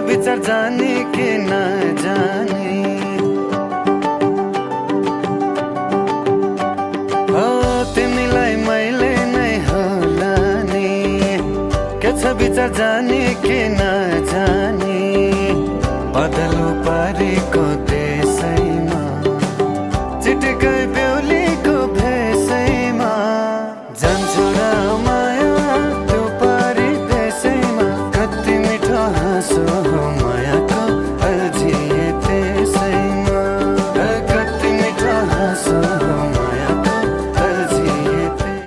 विचार जाने कि नजाने हो तिमीलाई मैले नै होला नि के छ विचार जाने कि नजाने